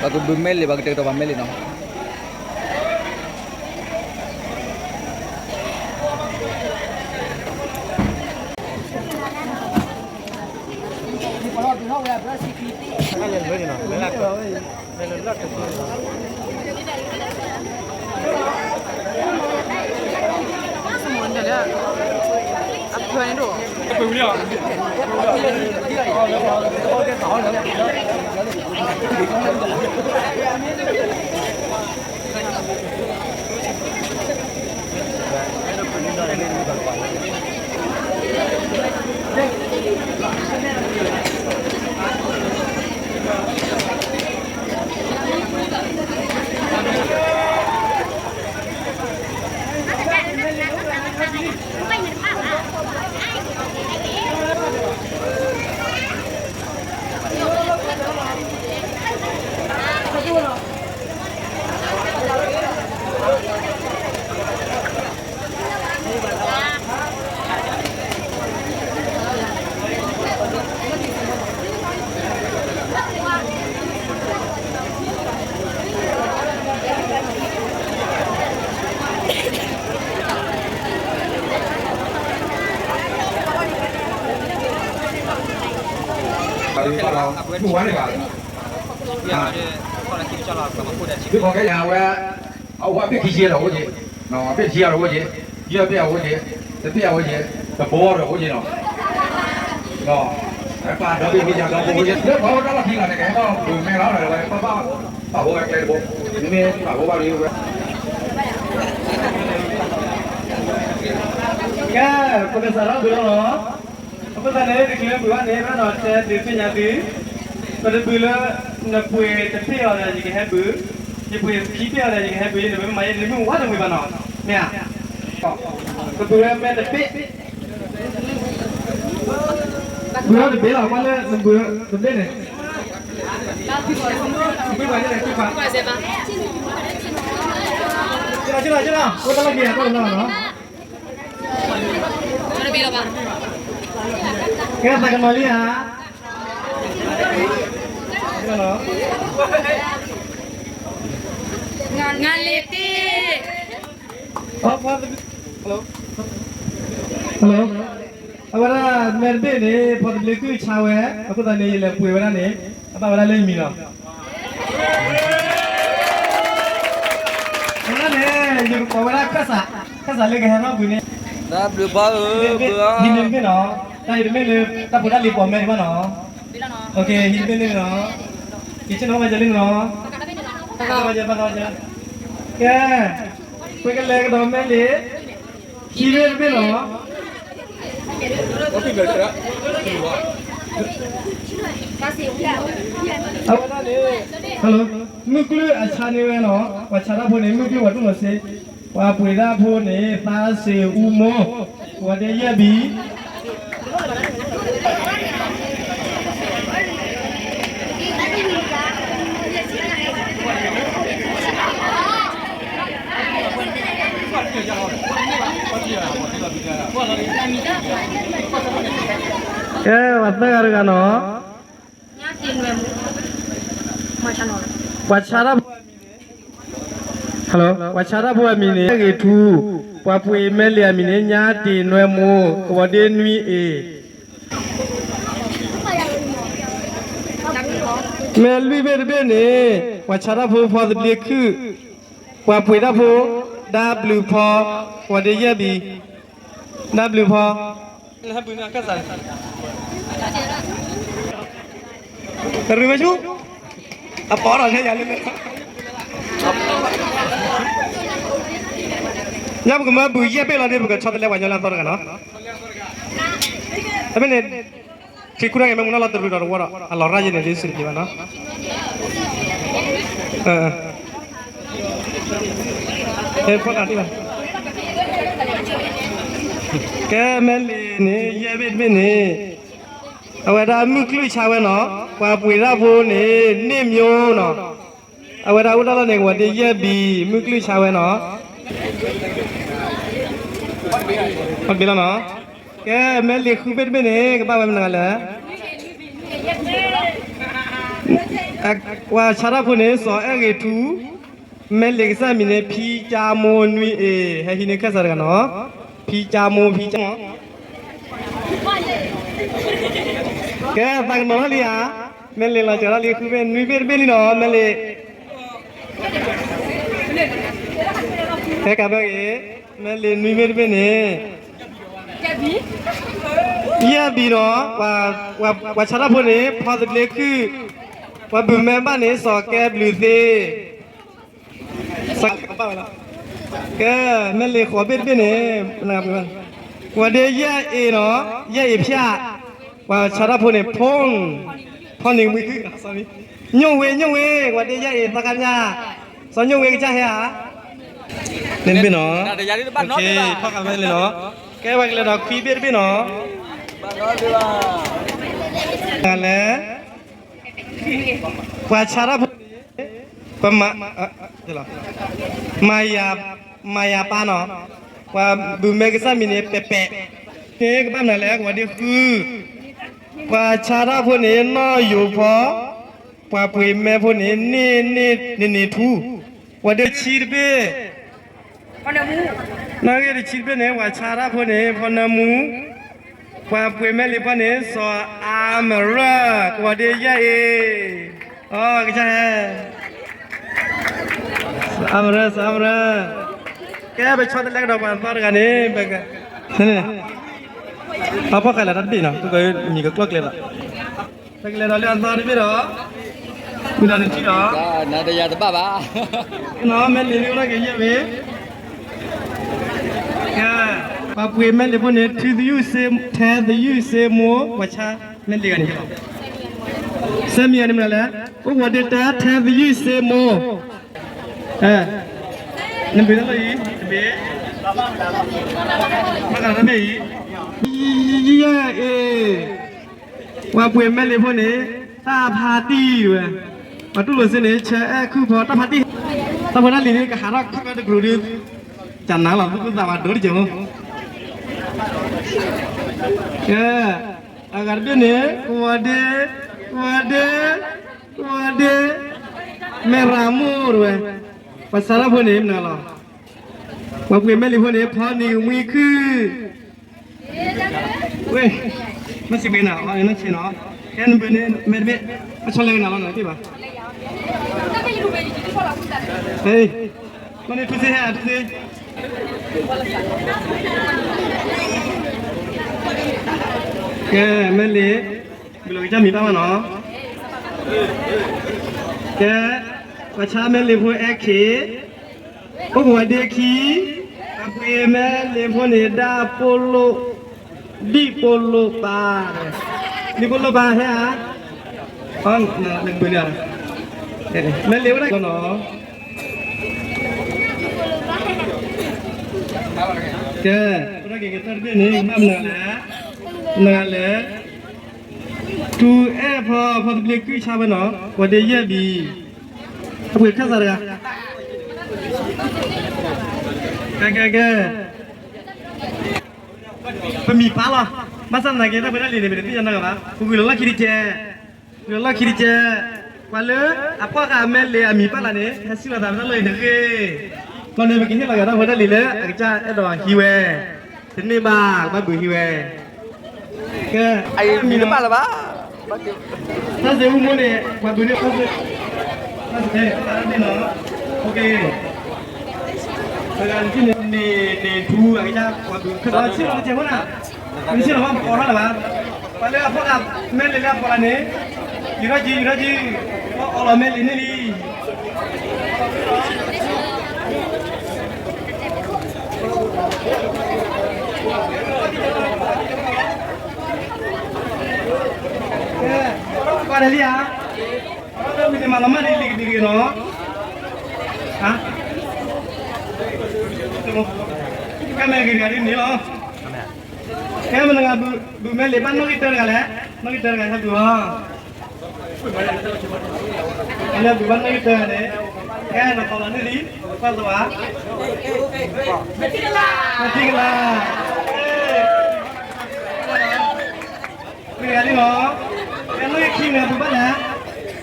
ပှၤကဘုးမဲလံာ် ပှၤကတဲာ်ကတီၤပာ်မဲလံာ်နီၤ. မုၢ်ဝါန့ၣ်ဘၣ်, ဒ်ခီကဲယၤဝဲ, အဝဲဘ့ၣ်ခံဆံဒီးအိၣ်က့, ဘ့ၣ်ခံဆံဒီးအိၣ်က့, ယဲၢ်ဘ့ၣ်အအိၣ်က့, တဘ့ၣ်အအိၣ်က့, တဘိဒီးအိၣ်က့နီၤ, ပာ်ဒီဘ့ၣ်မ့ၢ်ယၤဒီဘိအိၣ်က့, လၢပှၤအိၣ်တၢ်လီၢ်ခံလီၤန့ၣ် ကဟဲထီၣ်ဘုးမဲလီၤ, ပာ်ဖှိၣ်ဝဲကျဲတဘိ, မ့မ့ၢ်ပာ်ဖှိၣ်ဘၣ်ဒီးဝဲ ကဲ, ပကစးထီၣ်ဘုးလီၤလီၤ. အဃိသတးန့ၣ် တချုးဘုးဘၣ်န့ၣ် ဘၣ်ဒီးတဲဒုးသ့ၣ်ညါသု, ပတဘုးလၢ နပှ့ၤတဘ့ၣ်အီၤဒီး ယကဟဲဘုး, ယပှ့ၤခံဘ့ၣ်အီၤဒီး ယကဟဲဘုး, ယနမ့ၢ်မၤယဲန့ၣ် နမ့ၢ်ဝါတမုာ်ဘၣ်နီၤ, မ့ၢ်ဧါ, ပဘုးဝဲမဲတဘ့ၣ်, ဘုးထီၣ်တဘ့ၣ်လီၤ, ကွၢ်လၢနဘုးတဘ့ၣ်န့ၣ်, ဘုးဘၣ်န့ၣ်, ဘုးဘၣ်, ကလီၤ, ကလီၤ, အိၣ်တၢ်လီၢ်ခံအတၢ်တနီၤနီၤ ကဲသးကမီၤလံဧါ, ငါလ့ၤတ့ၢ်, hello, အဝဲဒၣ်မဲတဘ့ၣ်န့ၣ် ဖီတဘျ့ကုၢ်ဆါဝဲ, အဃိသတးန့ၣ် ယလဲၤပှ့ၤဝဲဒၣ်န့ၣ် အဘၣ်ဝဲဒၣ်လၢယမံၤလီၤ. အဝဲဒၣ်န့ၣ် ယကကိးဝဲဒၣ်ခၢၣ်စး, ခၢၣ်စးလၢကဟဲထီၣ်ဘုးန့ၣ်, တၢ်ဘျုးဘၣ်ဧၢ, ဟံးန့ၢ်တဘ့ၣ်နီၤ, တၢ်အံၤတမ့ၢ်လၢ တၢ်ဖိတၢ်လံၤပိာ်မဲတဘၣ်နီၤ, ဟံးတဘ့ၣ်န့ၣ်နီၤ, ယဆ့ၣ်နီၤဘၣ်ယၤလံနီၤ, ဘၣ်သီဘၣ်ယၤ, ကဲ, ပကလဲၤကဒီးမဲလံာ်, ဟံးန့ၢ်တဘ့ၣ်နီၤ အဝဲဒၣ်န့ၣ်, hello, မုၢ်ကလုၢ်အဆါန့ၢ်ဝဲနီၤ, ပှၤဆါတၢ်ဖိန့ၣ် မုၢ်ကလုၢ်ပှၤတူၢ်လိာ်စ့, ပှၤပှ့ၤတၢ်ဖိန့ၣ် သါစ့အူမိၢ်, ကဝီၤဒ့ယဲၢ်ဘံ ကဲ, ပှၤသၢဂၤတဂၤနီၤ, ပှၤဆါတၢ်ဖိအမံၤန့ၣ်, hello, ပှၤဆါတၢ်ဖိအမံၤန့ၣ် ဂ့ၤထူ, ပှၤပှ့ၤမဲလံာ်အမံၤန့ၣ် ညါတ့ၢ်နွဲမိၢ်, ကဝီၤဒ့နွံအ့ၣ် မဲလွံၢ်ဘ့ၣ်တဘ့ၣ်န့ၣ် ပှၤဆါတၢ်ဖိဖီသဘျ့ခုၣ်, ပှၤပှ့ၤတၢ်ဖိ ဒါဘျုးဖီ, ကဝီၤဒ့ယဲၢ်ဘံ, ဒါဘျုးဖီ, ကရူၢ်ဝဲဆူ, အပီၤထီၣ်ထဲယၤလၢ ညါပကမၢဘုးယဲၢ်ဘ့ၣ်လီၤဒီး ပကဆီတလဲပှၤညီလၢအသီတဂၤနီၤ, တမ့ၢ်န့ၣ် ထံခူတၢ်ဂဲၤမ့ၢ်မူနီၢ်လီၤတရူးဒီးတဝီဒီး အလီၤရၢ်ယဲၢ်န့ၣ်ဒ်စံးတက့ၢ်ဘၣ်နီၤ, ကဲမဲလံာ်န့ၣ် ယဲၢ်ဘ့ၣ်တဘ့ၣ်န့ၣ် အဝဲဒၣ်မုၢ်ကလုၢ်ဆါဝဲနီၤ, ပှၤပှ့ၤတၢ်ဖိန့ၣ် န့ၢ်မျိနီၤ, အဝဲဒၣ်အိၣ်တၢ်လီၢ်န့ၣ် ကဝီၤဒ့ယဲၢ်ဘံ, မုၢ်ကလုၢ်ဆါဝဲနီၤ, ဘၣ်ဘ့ၣ်လီၤနီၤ, ကဲမဲလံာ်ဃုဘ့ၣ်တဘ့ၣ်န့ၣ် ကဘၣ်ဝဲမနုၤလဲၣ်, ပှၤဆါတၢ်ဖိန့ၣ် စီၤအဲၣ်ဂ့ၤထူ, မဲလ့ကစၢ်မံၤန့ၣ် ဖံကၠါမိၢ်နွံအ့ၣ်, ဟဲဟံးန့ၢ်ခၢၣ်စးတဂၤနီၤ, ဖံကၠါမိၢ် ဖံကၠါမိၢ်. ကဲ သးကနီၤထီၣ်လံဧါ, မဲလ့လီၤစၢၤထီၣ်လံ ဃုဘ့ၣ် နွံဘ့ၣ်တဘ့ၣ်လံနီၤ မဲလ့. ကဲကးဘၣ်ဂ့ၤ, မဲလ့နွံဘ့ၣ်တဘ့ၣ်န့ၣ် ယဲၢ်ဘံနီၤ, ပှၤဆါတၢ်ဖိန့ၣ် ဖီသဘျ့ခုၣ်, ပှၤဘုးမဲဘၣ်န့ၣ် စီၤကဲဘျုးသ့. ကဲ မဲလ့ဃိးဘ့ၣ်တဘ့ၣ်န့ၣ် ပှၤဒ့ယဲၢ်အ့ၣ်နီၤ, ယဲၢ်အ့ၣ်ဖၠၣ်, ပှၤဆါတၢ်ဖိန့ၣ် ဖိ, ဖီနံၤမွံခုၣ်, ညိၣ်ဝ့ ညိၣ်ဝ့, ပှၤဒ့ယဲၢ်အ့ၣ်သီခါညါ, စီၤညိၣ်ဝ့ကစၢ်ဟဲဧါ. န့ၣ်တဘ့ၣ်နီၤ, ထီၣ်ကးမဲလ့နီၤ, ကဲပှၤကလဲၤဒီးခွံဘ့ၣ်တဘ့ၣ်နီၤ. လဲၣ် ပှၤဆါတၢ်ဖိန့ၣ် ပမၤ, မၤယၤ, မၤယၤပၢ်နီၤ, ပှၤဘုးမဲကစၢ်မံၤန့ၣ် ပဲာ်ပဲာ်, ကဘၣ်မနုၤလဲၣ် ကဝီၤဒ့ဃု, ပှၤဆါတၢ်ဖိန့ၣ် နီၢ်ယိၤဖီ, ပှၤပှ့ၤမဲဖိန့ၣ် န့ၢ်န့ၢ်န့ၢ်န့ၢ်ထူ, ကဝီၤဒ့ဆံတဘ့ၣ် နီၣ်ဂံၢ်တဆံတဘ့ၣ်န့ၣ် ပှၤဆါတၢ်ဖိန့ၣ် ဖီနၢမူ, ပှၤပှ့ၤမဲလ့ဖိန့ၣ် စီၤအါမရၢၢ်, ကဝီၤဒ့ယဲၢ်အ့ၣ်, အကစၢ်ဟဲ, စီၤအါမရၢၢ်, စီၤအါမရၢၢ်, ကဲပဆီတလဲကဒီးပှၤသီတဂၤန့ၣ်, အဖီၣ်ဃာ်လၢတၢ်တဘ့ၣ်နီၤ, မံၤကကျီၢ်ကျဲလီၤ. ပကလဲၤဒီးလၢအသီတဘ့ၣ်ဒီး, မုၢ်ဒီးနထံၣ်ဒီး, နတယၤတဘၣ်ဘၣ်, မဲလ့လၢအိၣ်ဒၣ်က့ၤယဲၢ်ဝ့ၢ်, ကဲ, ပှၤပှ့ၤမဲလ့ဖိန့ၣ် ထုသယုၢ်စ့, ထဲသယုၢ်စ့မိၢ်, ပှၤဆါမဲလ့ဂၤန့ၣ်, စဲမံၤဂၤန့ၣ်မနုၤလဲၣ်, အိၣ်ကဝီၤဒ့တၢ ထဲသယုၢ်စ့မိၢ်, နဘ့ၣ်တၢ်လီၢ်အံၤ, တဘ့ၣ်, ဘၣ်ဃးတၢ်ဘ့ၣ်အံၤ, ယဲၢ်အ့ၣ် ပှၤပှ့ၤမဲလ့ဖိန့ၣ်, တၢ်ဖးတံၢ်ဝဲ, ပှၤတူၢ်လိာ်စ့န့ၣ် ဆၢအဲၣ်ခုၣ်ဖီ တၢ်ဖးတံၢ်, တၢ်ဖိတၢ်လံၤန့ၣ် ကဟးထီၣ်ခီၣ်ကတကြူးဒီး, ကနၤလီၤ သူၣ်သူၣ်သးဝးဒိၣ်တက့ၢ်ဖိ, ကဲ, အဂၤတဘ့ၣ်န့ၣ် ကဝီၤဒ့, ကဝီၤဒ့, ကဝီၤဒ့, မဲရမိၢ်တဝဲ, ပှၤဆါတၢ်ဖိန့ၣ် မနုၤလီၤ, ပှၤပှ့ၤမဲလ့ဖိန့ၣ် ဖီနံၤကမှံခုၣ် ဝဲ, မ့ၢ်စံးပှဲၤနၤ, အီၤန့ၣ်ဆ့ၣ်နီၤ, ကဲနဘုးန့ၣ် မဲတဘ့ၣ်, အဆီလဲၣ်ကနၤလီၤနၤတဘ့ၣ်ဘၣ်, မ့ၢ်န့ၣ်ထူစ့ဟဲအထူစ့, ကဲ, မဲလ့, ဘုလီၤကစၢ်မံၤဘၣ်မးနီၤ, ကဲ, ပှၤဆါမဲလ့ဖိအဲၣ်ခ့ အိၣ်ကဝီၤဒ့ခံ, အပှ့ၤမဲလ့ဖိန့ၣ် ဒၣ်ပိလိၣ်, ဒံၣ်ပိလိၣ်ပၢ်, ဒံၣ်ပိလိၣ်ပၢ်ဟဲဧါ, နကဘုးန့ၣ်, မဲလ့ဝဲဒၣ်နီၤ, ကဲ, ဝဲဒၣ်က့ၤကတၢၢ်တဘ့ၣ်န့ၣ် ဘၣ်မနုၤလဲၣ်, မနုၤလဲၣ်, ထူအဲၣ်ဖီ ဖီသဘျ့ကုၢ်ဆါဝဲနီၤ, ဝဲဒၣ်ယဲၢ်ဘံ, အပှ့ၤခၢၣ်စးတဂၤ, ကဲကဲကဲ, ပမံၤပၢ်လီၤ, ဘၣ်ဆၣ်သနာ်က့ တၢ်ဖိတၢ်လံၤန့ၣ် မ့ၢ်တသ့ၣ်ညါနီတဂၤဘၣ်, ပဂုာ်လီၤလီၢ်ခံတကဲး, ဂုာ်လီၢ်ခံတကဲး, ပှၤလၢအဖီၣ်ဃာ်မဲလ့အမံၤပၢ်လၢ်န့ၣ် ဟဲစံၣ်လီၤသးတၢ်လီၢ်အံၤတဂ့ၤ, ဘၣ်န့ၣ်ပကဟ့ၣ်လီၤက့ၤတၢ်ဖိတၢ်လံၤလၢအကစၢ်အဲၣ်ဒိးဟံးဝဲ, တန့ၢ်ဘၣ် ကဘၣ်ဘုးဟံးဝဲ, ကဲ, မံၤတဘၣ်လၢၤဘၣ်, တၢ်စ့မူမိၢ်န့ၣ် ပှၤဘုးန့ၢ်ဖိ, တၢ်စ့, တၢ်စ့နီၤ, တဂၤန့ၣ် န့ၢ်ထူအကစၢ် ပှၤဘုး, ဆ့ၣ်နီၤတစဲးဖိနၤ, ပဆ့ၣ်နီၤဘၣ် ပကိးထီၣ်လၢၤဘၣ်, ပှၤလၢအဖီၣ်ဃာ်မဲလ့လၢအဖီလာ်န့ၣ်, ယူၤထီၣ်ကံ ယူၤထီၣ်ကံ, ပအီၣ်လီၤမဲလ့န့ၢ်လံ ကဲ, ကွၢ်တလံဧါ, ဝံၤတမၤလီၤမၢ်ဒ်လံၤကဒံက့ၤနီၤ, ကဲမဲာ်ဂ့ၤဂၤဒ်န့ၣ်လီၤ, ကဲမနုၤဂၤဘုးမဲလ့ဘၣ်နီၣ်ဂံၢ်တၢတဂၤလဲၣ်, နီၣ်ဂံၢ်တၢတဂၤဟဲဘုးအီၤ အလၢဘုးဘၣ်နီၣ်ဂံၢ်တၢန့ၣ်, ကဲနသီလီၤန့ၢ်လံ, ကွၢ်သီဧါ, ထံကလါ, မ့ၢ်ဂၤလံလီၤ, ကဲနီၣ်ဂံၢ်ခံန့ၣ်ဘုးဘၣ်လဲၣ်,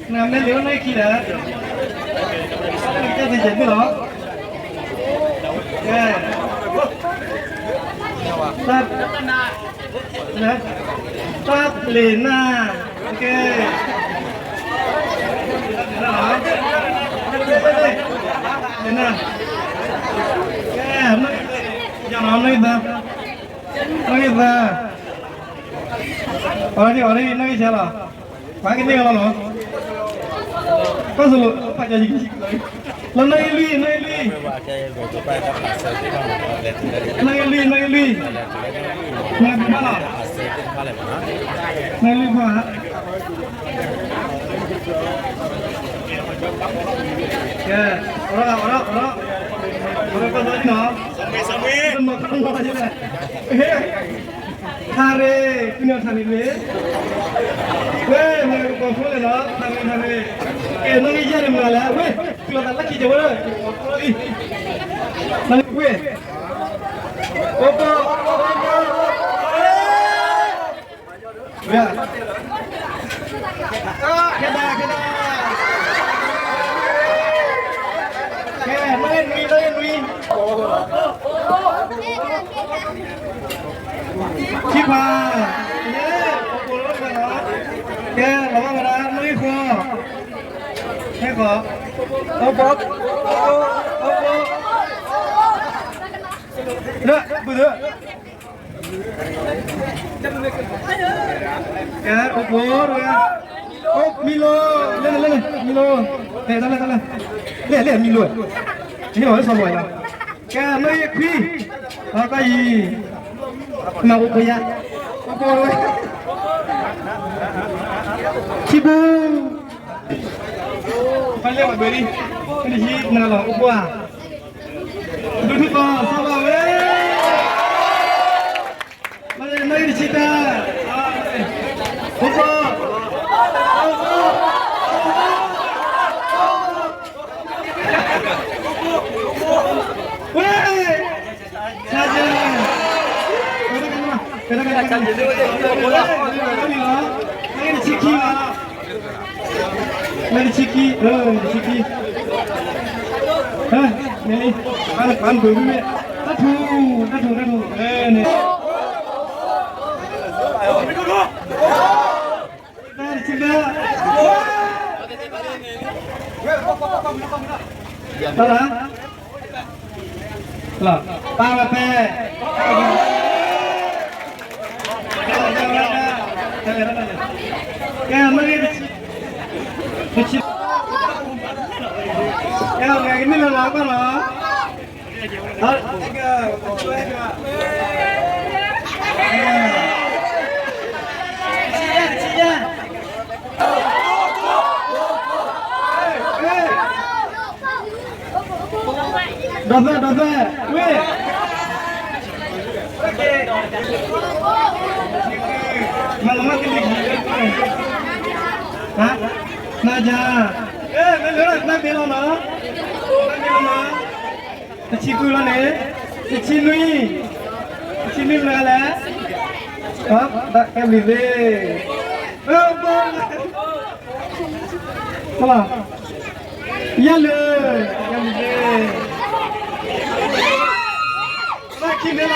နမ့ၢ်လံာ်အိၣ်နီၢ်ခံဒီး, ကဲသ့ၣ်ကဲသ့ၣ်လီၤ, ကဲ, တၢ်, တၢ်လ့ၣ်နၢ်, ကဲ, လ့ၣ်နၢ်, ကဲ, နီၢ်ဂံၢ်သၢ, နီၢ်ဂံၢ်သၢ, အီၤဒ်အီၤဒ်နီၢ်ဂံၢ်ဆဲလီၤ. ပှၤကန့ၢ်ကလီလီၤ. ကီၢ်စလိၤ, ပှၤကယံၤ, လၢနီၢ်ဂံၢ်လွံၢ်, နီၢ်ဂံၢ်လွံၢ်, နီၢ်ဂံၢ်လွံၢ်, နီၢ်ဂံၢ်လွံၢ်, နီၢ်ဂံၢ်လွံၢ်ဘၣ်လီၤ. နီၢ်ဂံၢ်လွံၢ်ဘၣ်, ကဲ, အိၣ်ဒီး, အိၣ်ဒီး, အိၣ်ဒီး, ကီၢ်စလိၤနီၤ, ဟဲ ထါရ့ၣ်, ဖုန့ၣ်ထါရ့ၣ်န့ၣ်, ဝဲ, မ့ၢ်ကပီၤဖိလဲၣ်နီၤ, ထါရ့ၣ်, ထါရ့ၣ်, ကဲနီၢ်ဂံၢ်ယဲၢ်န့ၣ်မနုၤလဲၣ်, ဝဲ, ကျီသးလၢခံကဝဲ, ဝဲ, အိၣ်ပီၤ, ဝဲ, ကဲဒၣ်, ကဲဒၣ်, ကဲ, နီၢ်ဂံၢ်နွံ, နီၢ်ဂံၢ်နွံ ခံခွါ, ကဲ, လီၤဘၣ်ဝဲဒၣ်, နီၢ်ဂံၢ်ဃိး, ဟဲဃိး, အိၣ်ဘိ, အိၣ်ဘိ, လၢ, ဘုၣ်ဒၢ, ကဲ, အိၣ်ဘိ, အိၣ်မံလိ, လၢန့ၣ်, လၢန့ၣ်, မံလိ, လဲၤ, လဲၤ, လဲၤ, လဲၤ, မံလိ, ဟ့ၣ်လီၤဝဲစီၤဘီလီၤ, ကဲ, နီၢ်ဂံၢ်ခွံ, အီၣ်ကီၢ်ယံၤ, မၤအိၣ်ဘိယါ, အိၣ်ဘိဝဲ, ခံဘိ, ဖဲလဲၣ်ဝဲဘၢလံ, ဖဲန့ၣ်ဟံးနၤလီၤ အိၣ်ဘိဧါ, ဒုးထူၣ်သီ စီၤဘီဝဲ, မၤလၢနီၢ်ဂံၢ်တဆံတၢ, အိၣ်ဘိ, အိၣ်ဘိ, ဝဲ, ဆါယဲ, ကဲ, ကဲ, ကဲ, ကဲ, ကဲ, နီၢ်ဂံၢ်တဆံခံလီၤ. လၢတဆံခံ, လၢတဆံခံ, မ့ၢ်လံ, ပှၤဘုၣ်မ့ၢ်, တၢ်ထူ, တၢ်ထူ, တၢ်ထူ, န့ၣ်, တဆံခံ, တၢ်လၢ လီၤ, ပၢ်ဝဲဖဲ, ကဲ, မ့ၢ်ဂ့ၤ, တဆံ, ကဲ, မ့ၢ်ဂ့ၤ မ့ၢ်လၢလၢ်ဘၣ်လီၤ, တဆံယဲၢ်, တဆံယဲၢ်. ဒီးသၢ, ဒီးသၢ, ဝ့ၢ်, မၤလီၤမၢ်ကလံၤ, နၤယၤ, မ့ၢ်လၢနၢ်မ့ၢ်လီၤနီၤ, နၢ်မ့ၢ်လီၤနီၤ, တဆံဃုလီၤန့ၣ်, တဆံနွံ, တဆံနွံမနုၤလဲၣ်, ကဲဘျုးသ့, လၢ ယၤလၢ, ယၤလၢ, ဘၣ်ခံမ့ၢ်လီၤ,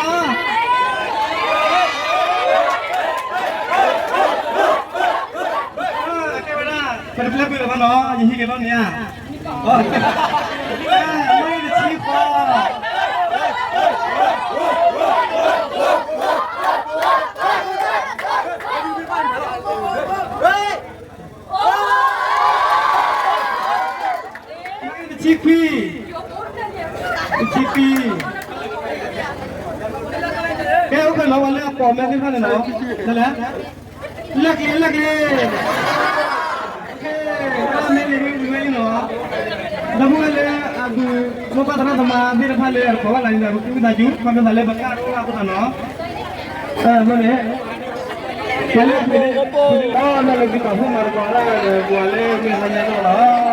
ကဲဝဲဒၣ်, ပတပျဲဘုးလၢၤဘၣ်နီၤ, ယဟံးက့ၤဘၣ်န့ၣ်ဧါ, မ့ၢ်တဆံဃိး တဆံခွံ, တဆံခွံ, ကဲ အိၣ်ဖျဲၣ်လီၤဝဲလၢအပိာ်မုၣ်သ့ၣ်တဖၣ်န့ၣ်လီၤ, လၢလဲၣ်, လၢကျဲ, လၢကျဲ, မ့ၢ်ဝဲလံနီၤ, ဒီပုၢ်ဝဲၢ်လၢအဒုး မိၢ်ပၢ်သရၣ်သမါသ့ၣ်တဖၣ်လၢအတကိးဘၣ်သးန့ၣ်ဒီး ပကဝံသးစူၤ ခီဖျိသးလၢပကၢ်တအိၣ်ဘၣ်အဃိသတးနီၤ, မ့ၢ်န့ၣ်, ပှၤလၢ, ပှၤလၢသုးပာ်ဖှိၣ်မၤသကိးတၢ်ဒီး ပှၤလၢမ့ၢ်ဟါညါတအိၣ်လီၤ.